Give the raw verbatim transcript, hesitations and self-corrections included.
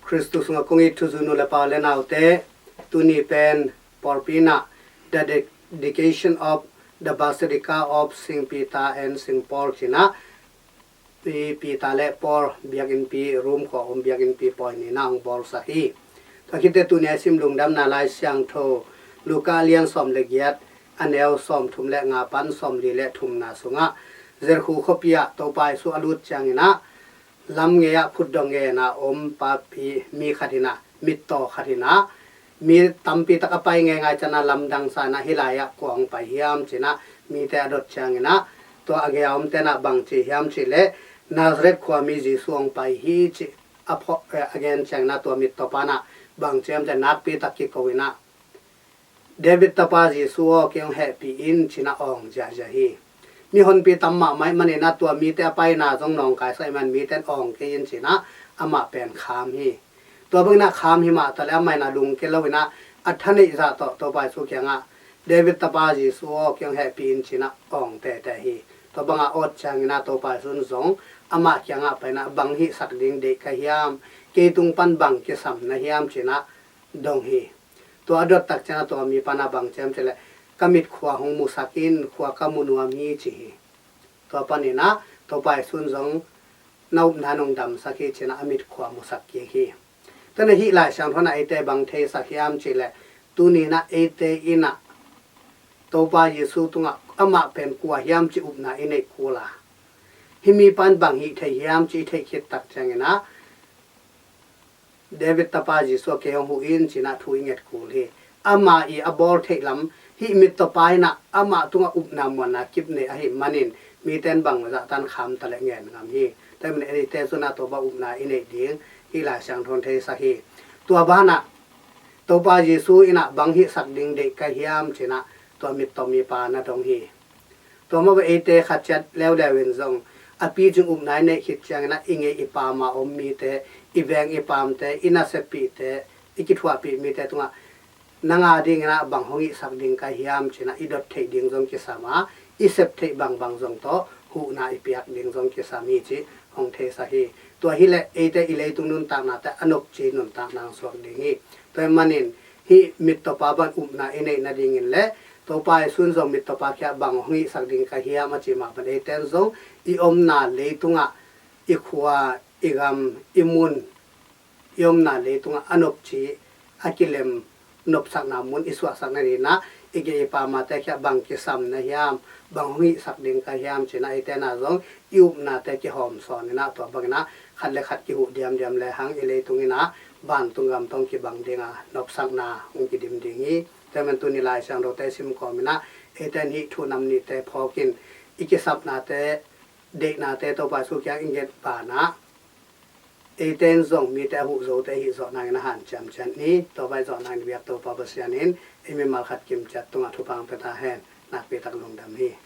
Khristu sungah kong it thuzui nu le pa le naute, tuni pen pawlpi in ah The Dedication of the Basilica of Saint Peter and Saint Paul ci-in ah, Peter le Paul biakinnpi, Rome khua om biakinnpi pawi ni-in ah hong bawlsak hi. Tua khit teh tuni a i sim lungdamna Lai Siangtho Luka lian sawm le giat, a neu sawmthum le nga pan sawmli le thumna sungah, Jericho khuapi ah Topa Jesu a lut ciangin ah, lam gei ah khutdawh ngen a om papi mi khat in ah, mittaw khat in ah, mi tampi tak a pai ngeingai ciangin ah lamdang sa-in ah, "Hih lai-ah kua hong pai hiam?" ci-in ah mite a dot ciangin ah, tua a gei a omte in ah bang ci hiam cih leh, "Nazareth khuami Jesu hong pai hi," ci a phawk, eh, a gen ciangin ah, tua mittaw pa in ah bang ci hiam cih leh, nakpi tak kiko in ah, "David tapa Jesu aw, kei hong hehpih in," ci-in ah awng ziahziah hi. Mihonpi tam mahmah ahih manin ah, tua mite a paina zong nawngkaisak ahih manin mite in awng kei in ci-in ah amah pen kham hi. Tua bangin ah kham hi mah taleh amah in ah lungkia lo-in ah, a thaneih zah tawh Topa Jesu kiangah, "David tapa Jesu aw, kei hong hehpih in," ci-in ah awng tehteh hi. Tua banga awt ciangin ah Topa Jesu in zong amah kiangah pai-in ah, "Bang hihsak ding deih ka hiam? Kei tung pan bang kisam na hiam?" ci-in ah dong hi. Tua a dot tak ciangin ah tua mipa in ah bang ci hiam cih leh, "Ka mitkhua hong musak in, khua ka mu nuam hi," ci hi. Tua panin ah Topa Jesu in zong, "Na upna in hong damsak hi," ci-in ah a mitkhua musak kik hi. Tua in ah hih Lai Siangtho in ah eite bang theisak hiam cih leh, tuni in ah eite in ah Topa Jesu tungah amah pen kua hiam cih upna i neih kul a, hih mipa in bang hih thei hiam cih i theih khit tak ciangin ah, "David tapa Jesu aw, kei hong huh in," ci-in ah thu i nget kul hi. Amah i a bawl theih lam, hih mittaw pa in ah amah tungah upna muanna kip nei ahih manin, mite in bang zahtan kham taleh ngen ngam hi. Tua ahih manin eite zong ah tua bang upna i neih ding hih Lai Siangtho in theisak hi. Tua banah Topa Jesu in ah, "Bang hihsak ding deih ka hiam?" ci-in ah tua mittaw mipa na dong hi. Tua mah bang eite khat ciat leuleu in zong, a picing upna i neih khit ciangin ah, i ngeih i pam a om mite, i veng i pamte, i naseppihte, i kithuahpih mite tungah, "Nang a dingin ah bang hong hihsak ding ka hiam?" ci-in ah i dot theih ding zong kisam a, i sep theih bangbang zong tawh huhna i piak ding zong kisam hi cih hong theisak hi. Tua hileh eite i leitung nuntaknate a nopci nuntakna hong suak ding hi. Tua ahih manin hih mittaw pa bang upna i neih nadingin le, Topa Jesu in zong mittaw pa kiangah, "Bang hong hihsak ding ka hiam?" a cih mah bangin eite in zong i omna leitungah, i khua, i gam, i mun, i omna leitungah a nopci, a kilem, nopsakna mun i suahsak nadingin ah, i ngeih i pamte kiangah, "Bang kisam na hiam? Bang hong hihsak ding ka hiam?" ci-in ah eite in ah zong i upnate kihawm sawnin ah, tua bangin ah khat le khat kihuh diamdiam lehang, i leitung in ah vantung gam tawh hong kibang ding a, nopsakna hong kidim ding hi. Tua ahih manin tuni Lai Siangthote i sim kawmin ah, eite in hih thu nam nihte phawkin, i kisapnate, deihnate Topa Jesu kiang i nget banah, eite in zong mite a huh zote i hih zawh nangin a hanciam ciat ni. Tua bang i zawh nangin biak Topa Pasian in ei mimal khat kim ciat tungah thupha hong pia ta hen. Nakpi tak lungdam hi.